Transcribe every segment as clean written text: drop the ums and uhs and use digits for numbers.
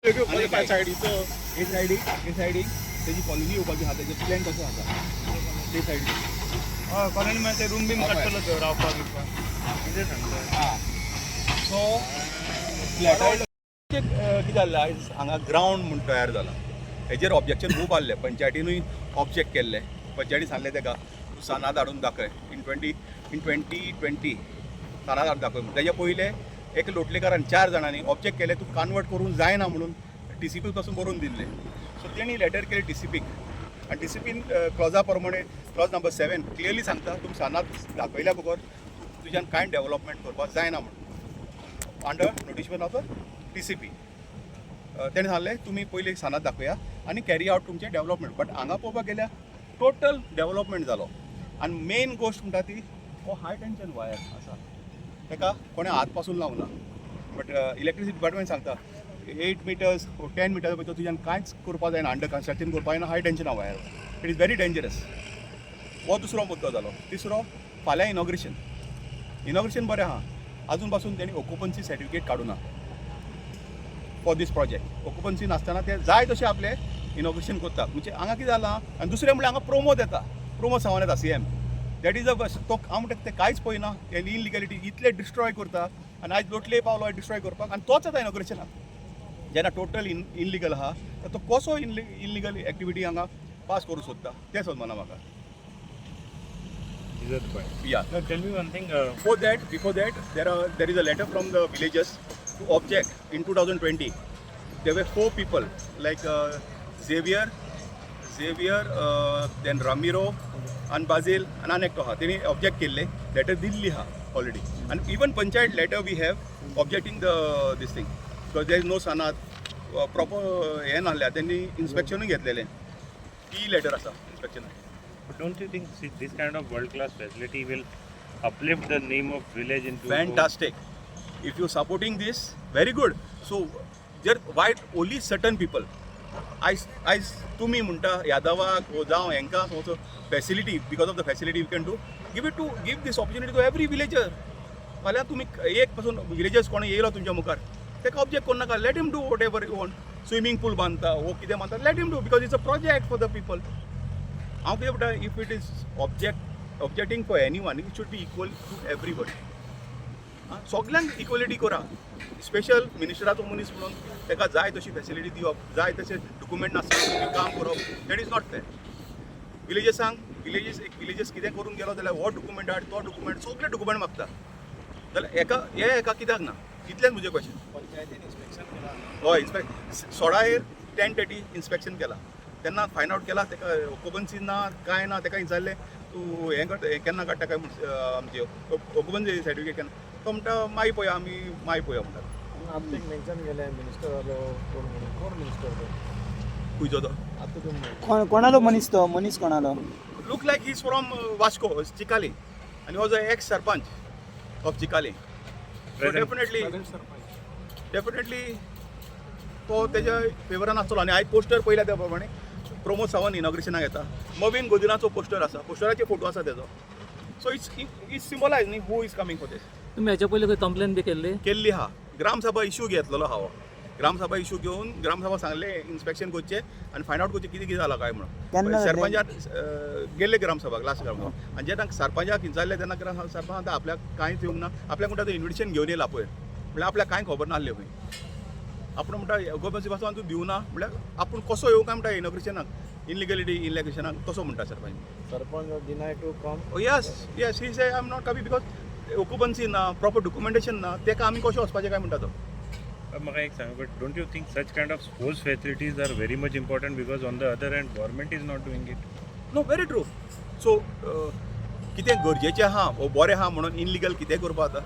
सायडीचो हे सायडीक, हे सायडीक तेजी कॉलनी येवपाची आहा. तेजे प्लॅन कसो आसा ते सायडीक. हय, कॉलनी मागीर ते रूम बीम काडटलो तो रावपाक बिवपाक. कितें सांगता? आं, सो फ्लॅटा कितें जाल्लें आयज हांगा ग्रावंड म्हूण तयार जाला. हेजेर ऑब्जेक्शन खूब आहलें. पंचायतीनूय ऑब्जेक्ट केल्लें. पंचायती सांगलें तेका, तूं सनद हाडून दाखय. इन 2020 सनद हाडून दाखय म्हणून. तेज्या पयलें एक लोटलेकारान चार जाणांनी ऑब्जेक्ट केलें, तूं कन्वर्ट करूंक जायना म्हणून टीसीपी पासून बरोवन दिल्लें. सो तेणी लेटर केलें टीसीपीक आनी टीसीपीन क्लॉजा प्रमाणे, क्लॉज नंबर 7 क्लियरली सांगता, तुमी सनद दाखयल्या बगर तुज्यान कांय डेवलपमेंट करपाक जायना म्हणून, under notification of TCP. तेणें सांगलें, तुमी पयलीं सनद दाखया आनी कॅरी आवट तुमचें डेवलपमेंट. बट हांगा पळोवपाक गेल्यार टोटल डेवलपमेंट जालो. आनी मेन गोश्ट म्हणटा ती हो हाय टेंशन वायर आसा, ताका कोणें हात पासून लावना. बट इलेक्ट्रिसिटी डिपार्टमेंट सांगता, 8 मिटर्स, 10 मिटर्स भितर तुज्यान कांयच करपाक जायना, अंडर कन्स्ट्रक्शन करपाक जायना high tension wire. It is very dangerous. हो दुसरो मुद्दो जालो. तिसरो, फाल्यां इनॉग्रेशन. इनॉग्रेशन बरें आहा, आजून पासून तेणी ऑक्युपन्सी सर्टिफिकेट काडूना फॉर these project. Occupancy नासतना ते जाय तशें आपले इनॉग्रेशन करता. म्हणजे हांगा कितें जालां? आनी दुसरें म्हणल्यार हांगा प्रमोद येता, प्रमोद सावंत येता सीएम. That is a तो हांव म्हणटा ते कांयच पळयना. ते इनलिगलिटी इतले डिस्ट्रॉय करता आनी आयज लोटले पावलो डिस्ट्रॉय करपाक आनी तोच येता इनॉग्रेशनाक. जेन्ना टोटल इनलिगल आहा, तर तो कसो इनलिगल एक्टिविटी हांगा पास करूंक सोदता तें समजना म्हाका. These are the points. Yeah. Now tell me one thing. Before that, there is a letter from the villagers to object in 2020. There were four people like Xavier, then Ramiro, and Basil, and आनी एकटो आहा. तेणी object केल्ले, letter दिल्ली आहा already. आनी even panchayat letter we have objecting the this thing because there is no सनद proper. हें नासलें, तेंणी इन्स्पेक्शनूय घेतलेलें. ती लेटर आसा इन्स्पेक्शनाक. But don't you think, see, this kind of world class facility will uplift the name of village into Fantastic. If you're supporting this, very good. So there, why only certain people? आयज आयज तुमी म्हणटा यादवाक वो जावं हेंकां facility, because of the facility you can do, give it to give this opportunity to every villager. फाल्यां तुमी एक पासून विलेजर्स कोण येयलो तुमच्या मुखार, ताका ऑब्जेक्ट करू नाका. Let him do whatever you want. Swimming pool बांदता वो कितें बांदता, let him do because it's a project for the people. हांव कितें म्हणटा, if it is objecting for anyone, it should be equal to everybody. सगल्यांक इक्वलिटी करा. Special मिनिस्टराचो मनीस म्हणून ताका जाय तशी फेसिलिटी दिवप, जाय तशें डॉक्युमेंट नासतना तुमी काम करप, that is not fair. विलेजसांक, विलेजीस, एक विलेजीस कितें करून गेलो जाल्यार हो डॉक्युमेंट हाड, तो डॉक्युमेंट, सगळे डॉक्युमेंट मागता. जाल्यार एका हे एका कित्याक ना? इतलेंच म्हजें क्वेश्चन. पंचायतीन इन्स्पेक्शन केला? हय, इन्स्पेक्ट 16एर 10:30 इन्स्पेक्शन केला. तेन्ना फायंड आवट केला ताका ऑक्युपन्सी ना, कांय ना. ताका विचारलें, तूं हें करता, हें केन्ना काडटा काय म्हूण, आमची ऑक्युपन्सी सर्टिफिकेट केन्ना? तो म्हणटा, मागीर पळया आमी, मागीर पळोवया म्हणटा. आमचे मेन्शन केलें मिनिस्टर आलो कोण म्हणून, कोण मिनिस्टर तो? खंयचो तो? आतां तुमी कोण, कोणालो मनीस तो? मनीस कोणालो? Look like he's from Vasco, Chicalim, आनी was a ex sarpanch of Chicalim. So Present. Definitely definitely तो तेज्या फेवरान आसतलो. आनी आयज पोस्टर पळयल्या त्या प्रमाणे प्रमोद सावंत इनॉग्रेशनाक येता, मवीन गोदिनाचो पोस्टर आसा, पोस्टराचे फोटो आसा तेजो. सो it's सिम्बॉलायज न्ही who is coming for this. तुम्ही ह्याच्या पयलीं खंय कंप्लेन बी केल्ली? केल्ली आहा. ग्रामसभा इशू घेतलेलो आहा हो. ग्रामसभा इशू घेवन ग्रामसभा सांगले इन्स्पेक्शन करचें आनी फायंड आवट करचें कितें कितें जालां काय म्हणून. केन्ना जालें? सरपंचान गेल्ले ग्रामसभाक, लास्ट ग्रामसभा. आनी जेन्ना सरपंचाक विचारलें तेन्ना सरपंच आतां आपल्याक कांयच येवंक ना. आपल्याक म्हणटा तो इन्विटेशन घेवन येयला पळय, म्हणल्यार आपल्याक कांय खबर नासलें खंय. आपूण म्हणटा गोबन्सी पासून तूं दिवना, म्हणल्यार आपूण कसो येवं काय म्हणटा इनॉग्रेशनाक, इनलिगलिटी इलेक्शनाक, तसो म्हणटा sarpanch. Sarpanch deny to come? Oh, yes, he say, "I am not coming because occupancy ना, प्रॉपर डॉक्युमेंटेशन ना." तेका आमी कशें वचपाचें काय म्हणटा तो. म्हाका एक सांग, but don't you think such kind of sports facilities are very much important, because on the other hand government is not doing it? No, very true. So कितें गरजेचें आहा वो बरें आहा म्हणून इनलिगल कितें करपा? आतां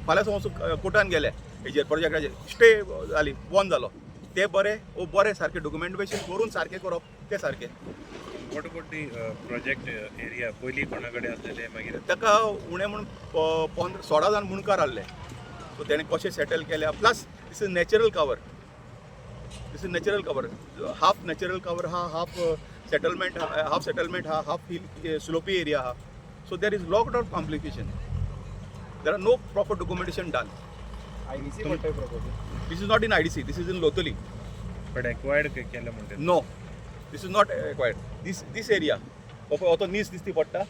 फाल्यां समज कोर्टान गेले हेजेर, प्रोजेक्टाचेर स्टे जाली, बंद जालो, तें बरें वो बरें सारकें डॉक्युमेंटेशन करून सारकें करप तें सारकें? What about the project area? पयलीं कोणा कडेन आसलेले, मागीर ताका उणें म्हूण 15-16 जाण मुंडकार आहले. सो तेणें कशें सेटल केल्या. Plus this is natural cover, this is natural cover, half natural cover आहा, हाफ सेटलमेंट आहा, हाफ हिल स्लोपी एरिया आहा. So there is lot of complication. There are no proper documentation done. IDC पडटा property. This is not in IDC, this is in Loutolim. But acquired केलं म्हणते. No, this is not acquired. This area हो पळय, हो तो नीस दिसती पडटा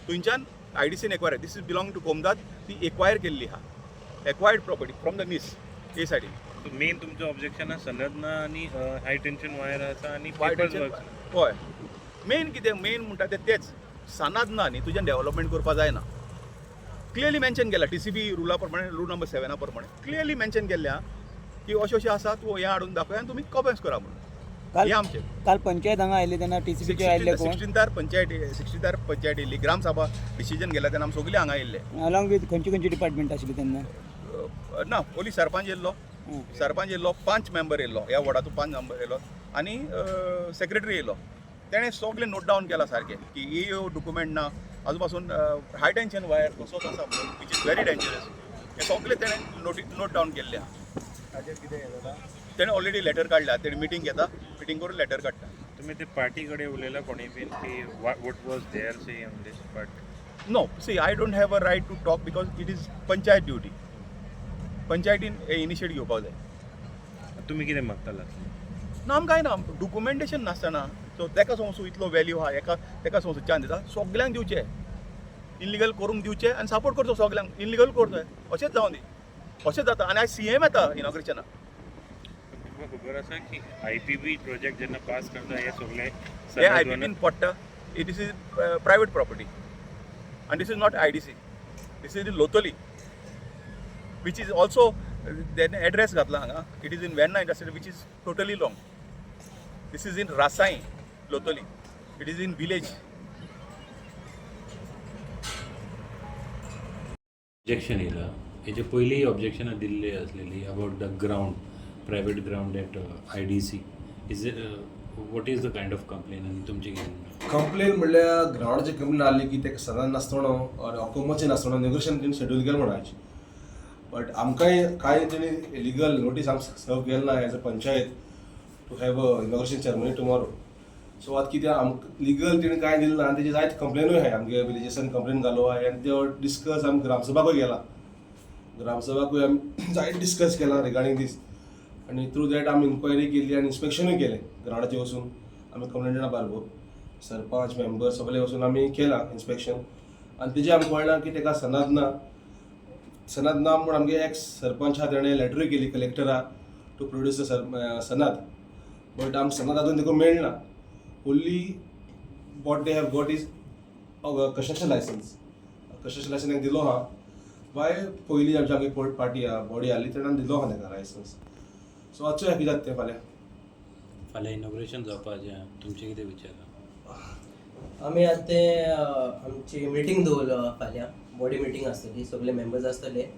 थंयच्यान आयडीसीन acquire. This is belong to Comunidade. ती एक्वायर केल्ली आहा, एक्वायर्ड प्रॉपर्टी फ्रॉम the नीस ए सायडीन. मेन तुमचं ऑब्जेक्शन हा सनद ना आणि हाय टेन्शन वायर आसा आणि वाय पेपर्स टेन्शन वर्क. हय, मेन कितें, मेन म्हणटा तें तेच सनद ना न्ही, तुज्यान डेवलपमेंट करपा जायना. क्लियरली मेन्शन केला टीसीपी रुला प्रमाणे, रूल नंबर 7 प्रमाणे क्लियरली मेन्शन केल्लें आहा की अशें अशें आसा, तूं हें हाडून दाखय आनी तुमी कॉमेन्स करा म्हणून. काल हें आमचें. काल पंचायत हांगा आयिल्ली तेन्ना टीसीपीचे आयिल्ले कोण? 16तार पंचायत, 16तार पंचायत येयल्ली, ग्रामसभा डिसिजन घेतला तेन्ना आमी सगळे हांगा येयल्ले. अलॉंग विथ खंयची खंयची डिपार्टमेंट आशिल्ली तेन्ना? ना, ओली सरपंच येयल्लो. सरपंच येयल्लो, 5 मेंबर येयल्लो, ह्या वॉर्डाचो 5 मेंबर येयलो आनी सेक्रेटरी येयलो. तेणें सगळें नोट डावन केलां सारकें की ही डॉक्युमेंट ना, आजू पासून हाय टेन्शन वायर तसोच आसा म्हणून, which is very dangerous. हें सगळें तेणें नोट डावन केल्लें आहा. ताचेर कितें हें जाला? तेणें ऑलरेडी लेटर काडल्या. तेणें मिटींग घेता, मिटींग करून लेटर काडटा. तुम्ही ते पार्टी कडे उलयला कोणी बीन की what was their say on this part? No, see, I don't have a right to talk because it is panchayat duty. पंचायतीन इनिशिएट घेवपाक जाय. तुम्ही कितें मागता लास्टली? ना, आमकां कांय ना. डॉक्युमेंटेशन नासतना सो तेका समजू इतलो वेल्यू आहा एका, तेका समजू चान्स दिता सगल्यांक दिवचे, इनलिगल करूंक दिवचे आनी सपोर्ट करचो सगल्यांक. इनलिगल करचो, अशेंच जावं दी, अशेंच जाता. आनी आयज सीएम येता इनॉग्रेशनाक. तुमकां खबर आसा की आयपीबी प्रोजेक्ट जेन्ना पास करता हे सगळे हे आयपीबीन पडटा. It is private property आनी this is not IDC, this is in Loutolim, which is also तेणे एड्रेस घातला हांगा. It is in Verna industrial, which is totally wrong. This is in Rasai, Loutolim. It is in village. Objection येयला. हेजे पयलीं ऑब्जेक्शनां दिल्ली आसलेली about the ground, private ground at IDC. Is what is the kind of complain आनी तुमचें कितें म्हणणें? Complain म्हणल्यार ग्रावंडाची complain आहली की तेका सदांच नासतना ऑर ऑकुमची नासतना इनॉग्रेशन तेणी शेड्यूल केलें म्हण आयज. बट आमकांय कांय तेणी लिगल नोटीस आमकां सर्व केलें ना as a panchayat to have a inauguration ceremony tomorrow. So आतां कितें आमकां लिगल तेणी कांय दिलें ना आनी तेजी जायत कंप्लेनूय आहाय. आमगे विलेजसान कंप्लेन घालो आहाय आनी ते डिस्कस आमी ग्रामसभाकूय गेला, ग्रामसभाकूय आमी जायत डिस्कस केला रिगार्डींग दीस. आनी थ्रू that आमी इन्क्वायरी केली आनी इन्स्पेक्शनूय केलें ग्रावंडाचेर वचून. आमी कंप्लेंटा बारबोर सरपंच मेंबर सगळे वचून आमी केलां इन्स्पेक्शन. आनी तेजें आमकां कळ्ळां की तेका सनद ना. सनद ना म्हूण आमगे एक्स सरपंच आहा तेणें लेटरूय केली कलेक्टरा टू प्रोड्यूस the सनद, बट आमकां सनद आजून तेका मेळना. Only what they have got is construction licence. Construction licence तांकां दिलो आहा बाय पयलीं आमची आमगे पार्टी आहा, बॉडी आहली, तेणें दिलो आहा तांकां लायसन्स. सो आतां चोया कितें जाता तें फाल्यां. फाल्यां इनॉग्रेशन जावपाचें आहा, तुमचें कितें विचार आहा? आमी आतां ते आमची मिटींग दवरलो फाल्यां, बॉडी मिटींग आसतली, सगळे मेंबर्स आसतले.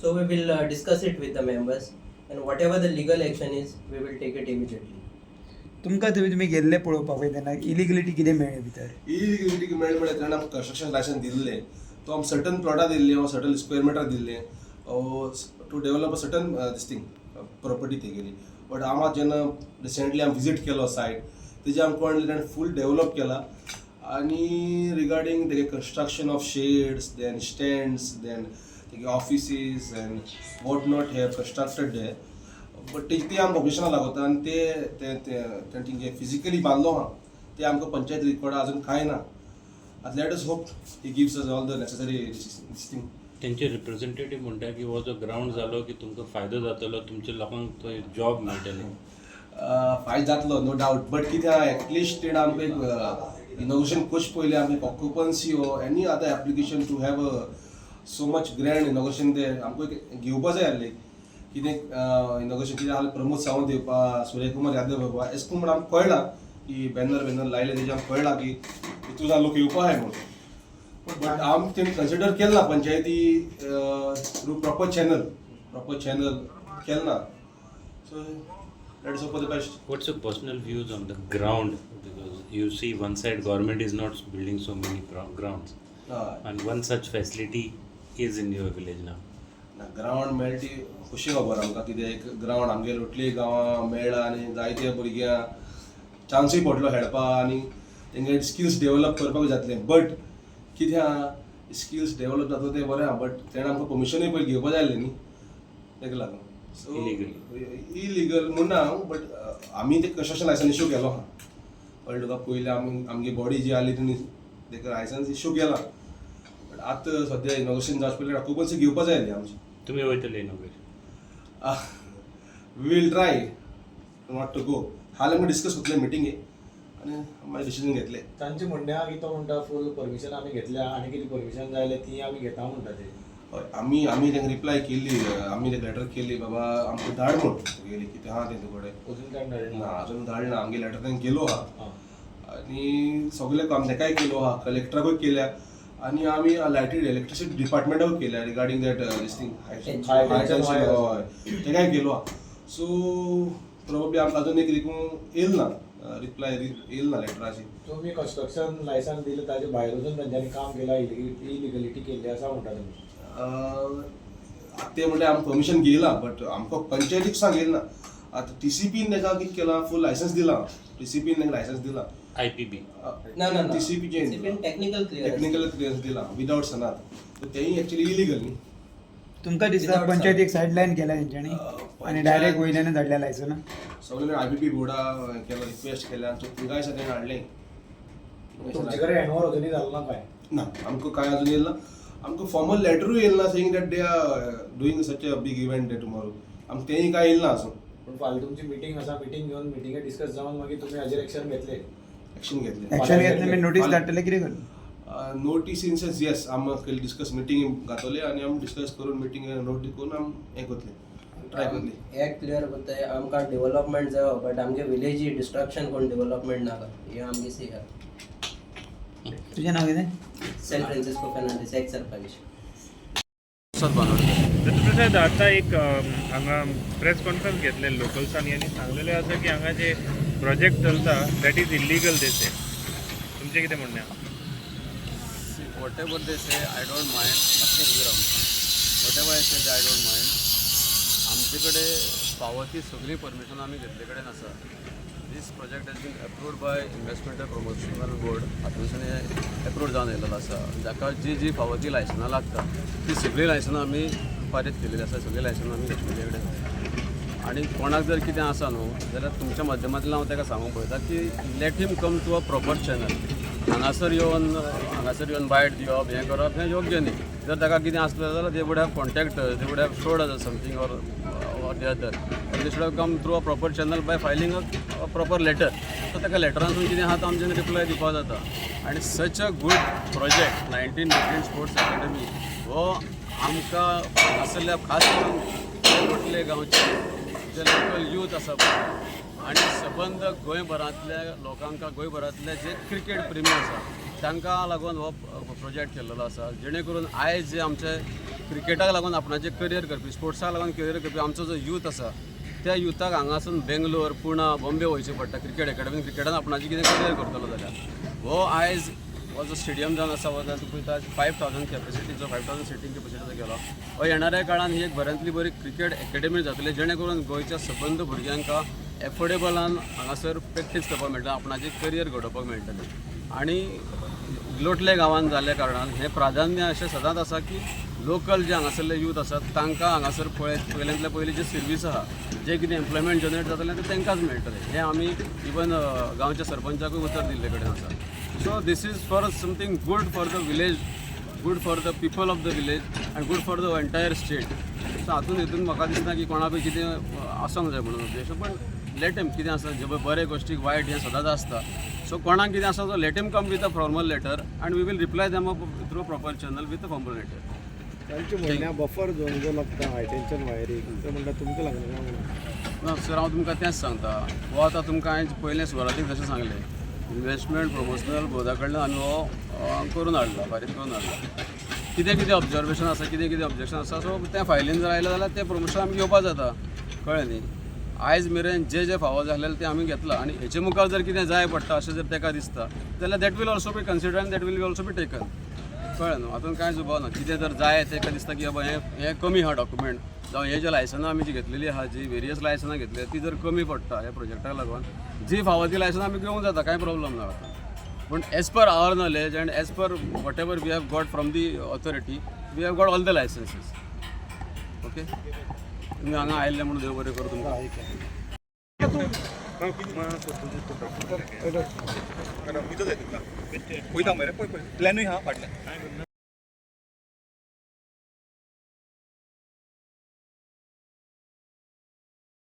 So we will discuss it with the members and whatever the legal action is, we will take it immediately. तुमकां तुमी गेल्ले पळोवपाक पळय तेन्ना इलिगलिटी कितें मेळ्ळें भितर? इलिगलिटी मेळ्ळें म्हळ्यार तेणें आमकां कन्स्ट्रक्शन लायसन्स दिल्लें, तो आमकां सर्टन प्लॉटां दिल्ली वा सर्टन स्क्वेअर मिटर दिल्लें to develop a certain this thing property तेगेली. बट आमी जेन्ना रिसेंटली आमी विजीट केलो सायट, तेजें आमकां कळ्ळें तेणें फूल डेवलप केला. आनी रिगार्डींग तेगे construction of sheds, then stands, then तेगे offices and what not have constructed they, but तेजी ती आमकां ऑब्जेक्शनां लागता. आनी ते ते तेंचे फिजिकली बांदलो आहा ते आमकां पंचायत रिकॉर्ड अजून कांय ना. आतां let us hope he gives us all the necessary this thing. तेंचे रिप्रेझेंटेटीव म्हणटा की हो जो ग्रावंड जालो की तुमकां फायदो जातलो, तुमच्या लोकांक थंय जॉब मेळटले. फायदो जातलो, नो डावट, बट कितें आहा, एटलिस्ट तेणें आमकां एक इनॉग्रेशन करचे पयलीं आमकां एक occupancy or any other application to have a so much grand inauguration ते आमकां एक घेवपा जाय आहलें कितें इनॉग्रेशन कितें आहलें. प्रमोद सावंत येवपा, सूर्यकुमार यादव येवपा, एशें करून म्हण आमकां कळ्ळां की बॅनर बॅनर लायले तेजें आमकां कळ्ळां की तितून लोक येवपा आहाय म्हणून. बट आम तेणी कन्सिडर केलें ना पंचायती through proper channel, proper channel केलें ना. So let's hope for the best. What's your personal views on the ground? Because you see, one side government is not building so many grounds, and one such facility is in your village now. ना, ground मेळटा ती खुशी खबर आमकां. कितें एक ground आमगे लोटली गांवां मेळ्ळा आनी जायते भुरग्यांक चान्सूय पडलो खेळपा आनी तेंगे स्किल्स डेवलप करपाक जातलें. बट कितें आहा, स्किल्स डेवलप जाता तें बरें आहा, बट तेणें आमकां परमिशनूय पयलीं घेवपा जाय आसलें न्ही, तेका लागून. So Illegally. Illegal म्हणना हांव, बट आमी ते कन्स्ट्रक्शन लायसन इशू केलो आहा. कळ्ळें तुका? पयलीं आमी आमगे बॉडी जी आसली तेणी तेका लायसन्स इशू केला, बट आतां सद्या इनॉग्रेशन जावचे पयलीं ऑक्युपन्सी घेवपा जाय आसली आमची. तुमी वयतले inauguration? We will try not to go. हाल आमी डिस्कस करतले मिटिंगे आनी मागीर डिसिजन घेतले. तांचे म्हणणें आहा की तो म्हणटा फूल परमिशन आमी घेतल्या आनी कितें परमिशन जाय जाल्यार ती आमी घेता म्हणटा ते. हय, आमी आमी तांकां रिप्लाय केली, आमी तांकां लेटर केली, बाबा आमकां धाड म्हूण गेली कितें आहा तें तुकडे. अजून कांय धाडना? ना, अजून धाडना. आमगे लेटर तांकां गेलो आहा. आनी सगळे काम तेकाय केलो आहा, कलेक्टराकूय केल्या आनी आमी लायटी इलेक्ट्रिसिटी डिपार्टमेंटाकूय केल्या regarding that this thing. High tension wire. हय, तेकाय केलो आहा. सो प्रोबेबली आमकां अजून एक देखून येयल ना रिप्लाय, येयल ना लेटराची. तुमी कन्स्ट्रक्शन लायसन दिलें ताजे भायर वचून तांच्यांनी काम केलां, इलिगलिटी केल्ली आसा म्हणटा तुमी. ते म्हणल्यार आमकां परमिशन घेयला, बट आमकां पंचायतीक सांग येयला ना. आतां टीसीपीन ताका कितें केलां, फूल लायसन्स दिलां. टीसीपीन तांकां लायसन्स दिलां. I P B? ना ना ना, टीसीपीचें. TCP technical clearance. Technical clearance दिलां विदावट सनात, सो तेंय एक्चुअली इलिगल न्ही. तुमकां दिसता Without पंचायतीक सायड लायन केला तेंच्यांनी आनी डायरेक्ट वयल्यान धाडल्या लायसना? सगळ्यांनी I B P बोर्डा केलो, रिक्वेस्ट केल्या, सो थिंगाय सगळ्यांनी हाडलें. तुमचे कडेन हँडओवर अजुनूय जालो ना काय? ना, आमकां कांय अजून येयल ना. आमकां फॉर्मल लेटरूय येयल ना saying that they are doing such a big event day tomorrow. आमकां तेंय कांय येयल ना अजून. पूण फाल्यां तुमची मिटींग आसा, मिटींग घेवन मिटिंगे डिस्कस जावन मागीर तुमी हाजेर एक्शन घेतले? एक्शन घेतलें. एक्शन घेतले मागीर नोटीस धाडटले, कितें करतले? नोटीस इन सेन्स येस, आमी डिस्कस मिटींग घातले आनी आमी डिस्कस करून मिटींग नोटीस करून आमी हें करतले, ट्राय करतले. एक क्लियर करताय, आमकां डेव्हलपमेंट जायो, बट आमगे विलेजी डिस्ट्रक्शन कोण डेव्हलपमेंट नाका, हे आमगे सी. तुजें नांव कितें? सेंट फ्रांसिस्को फेर्नांडीस, एक सरपंच. दत्तप्रसाद, आता एक हांगा प्रेस कॉन्फरन्स घेतले लोकल्सांनी आनी सांगलेलें आसा की हांगा जे प्रोजेक्ट चलता that is illegal they say. तुमचें कितें म्हणणें आहा? Whatever they say, I don't mind. Whatever I say, I don't mind. आमचे कडेन फावो ती सगळीं परमिशन आमी घेतले कडेन आसा. This project has been approved by Investment Promotional Board. हातूंतल्यान हें एप्रूव्ड जावन येयलेलो आसा. जाका जी जी फावो ती लायसनां लागता ती सगळीं लायसनां आमी पारीत केलेली आसा, सगळीं लायसनां आमी घेतलेली कडेन आसा. आनी कोणाक जर कितें आसा न्हू जाल्यार तुमच्या माध्यमांतल्यान हांव ताका सांगूंक पळयता की let him come to a proper channel. हांगासर येवन बायट दिवप, हें करप हें योग्य न्ही. जर ताका कितें आसलें जाल्यार they would have contact, they would have showed us something or the other, they should have come through a proper channel by filing a proper letter. So ताका लेटरांसून कितें आहा तो आमच्यान रिप्लाय दिवपाक जाता. आनी such a good project, 1915 Sports Academy, हो आमकां हांगासरल्या, खास करून लोटले गांवचे जे लोकल यूथ आसा पळय आनी सबंद गोंयभरांतल्या लोकांक, गोंयभरांतले जे क्रिकेट प्रेमी आसा तांकां लागून हो प्रोजेक्ट केल्लो आसा, जेणे करून आयज जे आमचे क्रिकेटाक लागून आपणाचें करियर करपी, स्पोर्ट्साक लागून करियर करपी आमचो जो यूथ आसा, त्या युथाक हांगासून बेंगलोर, पुणा, बॉम्बे वयचें पडटा क्रिकेट एकेडमीन क्रिकेटान आपणाचें कितें करियर करतलो जाल्यार. हो आयज हो जो स्टेडियम जावन आसा, हो तुका पळयता 5,000 कॅपेसिटीचो, 5,000 सिटींग कॅपेसिटीचो केलो. हो येणाऱ्या काळान ही एक बऱ्यांतली बरी क्रिकेट एकेडमी जातली, जेणे करून गोंयच्या सबंद भुरग्यांक एफोर्डेबलान हांगासर प्रॅक्टीस करपाक मेळटा, आपणाचें करियर घडोवपाक मेळटलें. आनी लोटले गांवांत जाल्ल्या कारणान हें प्राधान्य अशें सदांच आसा की लोकल जे हांगासरले यूथ आसात तांकां हांगासर पळय पयल्यांतले पयलीं जे सर्वीस आहा, जे कितें एम्प्लॉयमेंट जनरेट जातलें तें तांकांच मेळटलें. हें आमी इवन गांवच्या सरपंचाकूय उतर दिल्ले कडेन आसा. So this is for something good for the village, good for the people of the village and good for the entire state. So हातून हितून म्हाका दिसना की कोणाकूय कितें आसोंक जाय म्हणून उद्देश, पण let him कितें आसा जे बरे गोश्टीक वायट हें सदांच आसता. सो कोणाक कितें आसा तो let him come with a formal letter and we will reply them through proper channel with a formal letter. तांचे म्हणणें बफर झोन जो लागता हाय टेन्शन वायरीक, ते म्हणटा तुमकां लागना काय म्हणून. ना सर, हांव तुमकां तेंच सांगता. हो आतां तुमकां हांवें पयलें सुरवातीक जशें सांगलें, इन्वेस्टमेंट प्रमोशनल बोर्डा कडल्यान आमी हो करून हाडला, फारीक करून हाडला. कितें कितें ऑब्जर्वेशन आसा, कितें कितें ऑब्जेक्शन आसा, सो तें फायलीन जर आयलें जाल्यार तें प्रमोशन आमी घेवपा जाता. कळ्ळें न्ही? आयज मेरेन जे जे फावो जाल्लें तें आमी घेतलां आनी हेचे मुखार जर कितें जाय पडटा अशें जर ताका दिसता जाल्यार that will also be consider and that will be also be taken. कळ्ळें न्हू? हातून कांय दुबाव ना. कितें जर जाय ताका दिसता की बाबा हें हें कमी आहा डॉक्युमेंट, जावं हे जे लायसनां आमी जी घेतलेली आहा, जी वेरियस लायसनां घेतली ती जर कमी पडटा ह्या प्रोजेक्टाक लागून, जी फावो ती लायसनां आमी घेवंक जाता, कांय प्रॉब्लम ना आतां. पूण as per our knowledge and as per whatever we have got from the authority, we have got all the licenses, okay. तुमी हांगा आयिल्ले म्हणून देव बरें करूं तुमकां. पळयता मरे, पळय पळय प्लॅनूय आहा फाटल्यान.